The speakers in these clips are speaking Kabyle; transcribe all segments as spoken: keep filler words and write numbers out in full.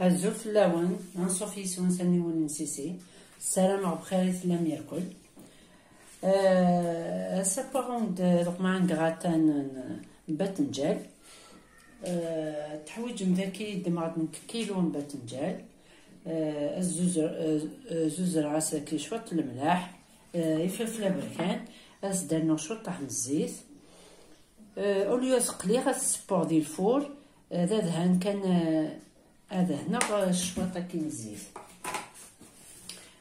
Azul fell-awen, anṣuf yis-wen s aniwen n Sisi. Ssarameɣ bxir i tellam yakk. Euh, ass-a, wwiɣ-awen-d lqemɛa n gratin n batenǧal. Euh, teḥwiǧem daki, ddmeɣ-d nekk kilu n batenǧal. Euh, zzuzer-, euh, euh, zzuzereɣ-as daki cwiṭ n lemleḥ, euh, ifelfel aberkan, ad s-d-rnuɣ cwiṭaḥ n zzit. Euh, au lieu ad t-qliɣ, ad t-ssewweɣ di lfur, euh, d adhan kan, euh, ad dehneɣ, euh, cwiṭ akkin zzit.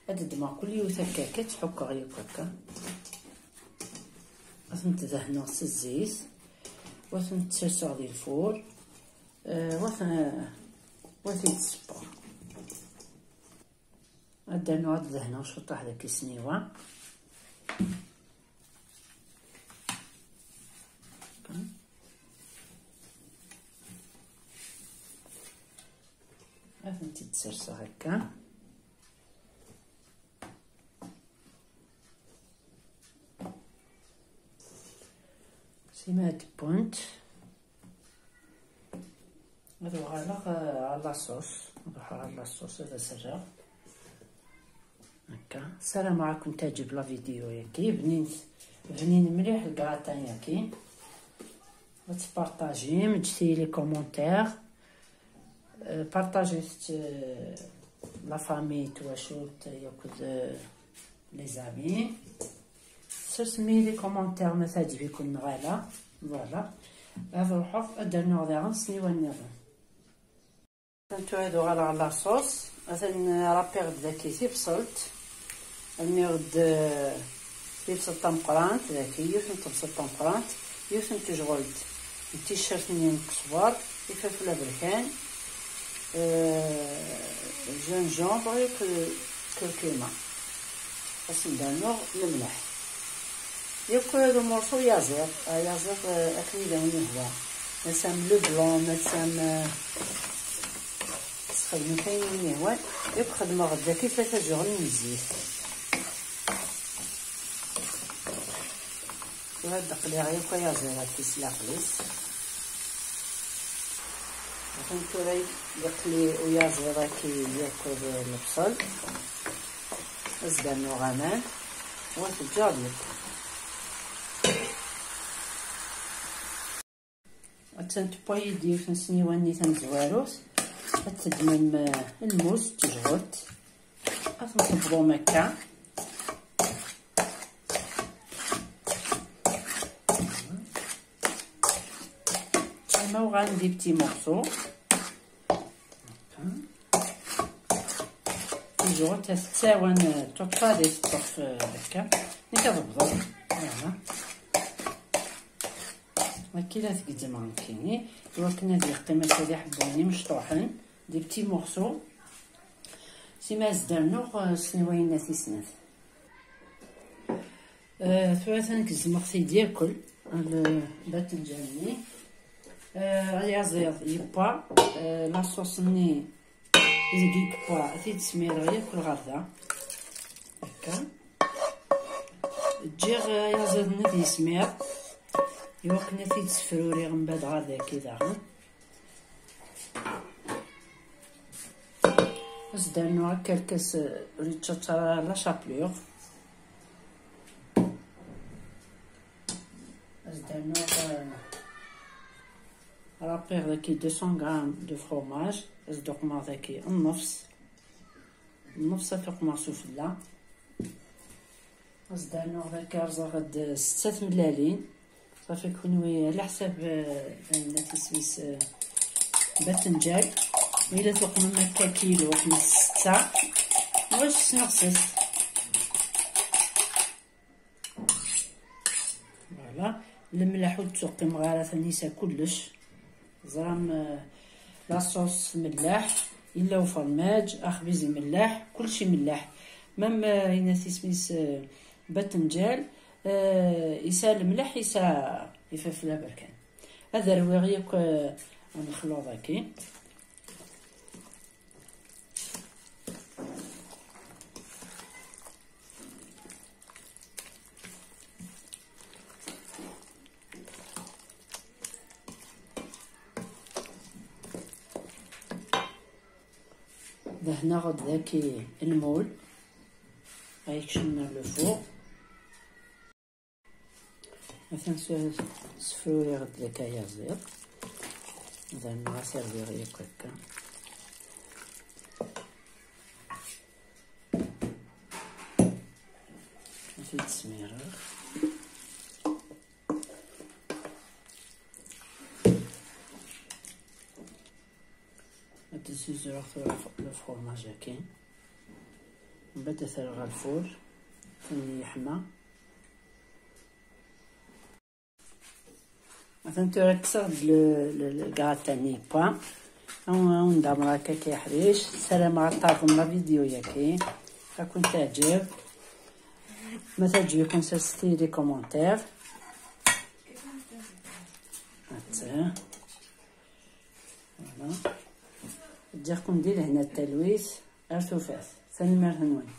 Ad ddmeɣ kul yiwet akka, akka ttḥukkeɣ yakk akka. Ad tent-dehneɣ s zzit, wa tent-serseɣ di lfur, euh, wa ten-, wa t-id-ssewweɣ. Ad d-rnuɣ ad dehneɣ cwiṭaḥ deg isniwa. Ad tent-id-serseɣ akka. Sima ad wwent. Ad uɣaleɣ, eh, ɣer la sauce. Ad ruḥeɣ ɣer la sauce, ad as-rreɣ. Akka. Ssarameɣ ad kent-teɛǧeb la vidéo-yagi. Bnin, bnin mliḥ le gratin-yagi. Ad tpartajim, ǧǧet-iyi les commentaires. Eh, partajit, eh, la famille, twacult, akked, eh, les amis. Sersem-iyi les commentaires ma teɛǧeb-iken neɣ ala. Voilà. Ad ruḥeɣ ad d-rnuɣ daɣen ssniwa nniḍen. Atan tura ad uɣaleɣ ɣer la sauce. Atan rapiɣ-d daki tibṣelt. Rniɣ-d, eh, tibṣelt tameqqrant daki, yiwet n tebṣelt tameqqrant, yiwet n tejɣelt n ticcert-nni n kkesber, ifelfel aberkan, eh, gingembre, curcuma. Ad sen-d-rnuɣ lemleḥ. Yakk le morceau yaziḍ, ayaziḍ, eh, akken i d awen-ihwa. Masam le blanc, masam, eh, tesxedmem ayen i wen-ihwan. Yakk xedmeɣ daki tlata juɣen n zzit. Tura ad d-qliɣ yakk ayaziḍ-agi s laqlis. Atan tura yeqli uyaziḍ-agi yakk d lebṣel. Ad s-d-rnuɣ aman. Wa teǧǧaḍ yakk. Attan tewwa-yi-d yiwet n sniwa-nni tamezwarut. Ad teddmem, eh, lmus d tejɣelt. Ad ten-tebḍum akka. Ama uɣalen d petits morceaux. Tijɣelt ad tettawen, eh, tuṭṭfa di teṭṭef, eh, akka. Nekk ad bḍeɣ. Voilà. Akka i la tgezzmeɣ nekkini, iwakken ad yeqqim akka d iḥebbuyen imecṭuḥen, des petits morceaux. Sima ad s-d-rnuɣ, eh, sniwayen-a tis snat. Eh, tura atan gezmeɣ-t-id yakk, lbatenǧal-nni. Eh, ayaziḍ yewwa, eh, la sauce-nni deg i yewwa, ad t-id-smireɣ yakk ɣer da. Akka. Ǧǧiɣ, eh, ayaziḍ-nni ad yesmir, iwakken ad t-id-sefruriɣ mbeɛd ɣer daki daɣen. Ad s-d-rnuɣ akka lkas, eh, ur yettaṭṭaf ara la chapelure. Ad s-d-rnuɣ, eh, rapiɣ daki deux cents grammes de fromage, ad s-d-uqmeɣ daki nnefs, nnefs ad t-uqmeɣ sufella. Ad s-d-rnuɣ daki, rẓeɣ-d setta tmellalin. Ṣafi, kunwi ɛla ḥsab, eh, ayen isem-is, eh, batenǧal. Ma yella tuqmem akka kilu, uqmet setta. Wac sneɣset. Voilà. Lemleḥ ur d-tuqqimeɣ ara tanisa kullec. Teẓram, eh, la sauce melleḥ, yella ufermaj, axbiz imelleḥ, kulci imelleḥ. Même, eh, ayen isem-is, eh, batenǧal, eh, yesɛa lemleḥ, yesɛa ifelfel aberkan. Ad rwiɣ yakk, eh, amexluḍ-agi. Hna ɣ-d daki lmul. Ay kcem nar le four. Atan s-, sefruriɣ-d daki ayaziḍ. Ad rnuɣ ad t-rwiɣ yakk akka. Ad t-id-smireɣ. Ad d-ssuzreɣ tura le fromage-agi. Mbeɛd ad t-rreɣ ɣer lfur, akken yeḥma. Atan tura kkseɣ-d le, le, le gratin-nni yewwa. Awen-, awen-d-amreɣ akka, akka yeḥric. Ssarameɣ ad taɣem la vidéo-yagi. Ad ken-teɛǧeb. Ma teɛǧeb-iken, serset-iyi les commentaires. Atta. Voilà. Ǧǧiɣ-ken di lehna d talwit. Ar tufat. Tanemmirt-nwen.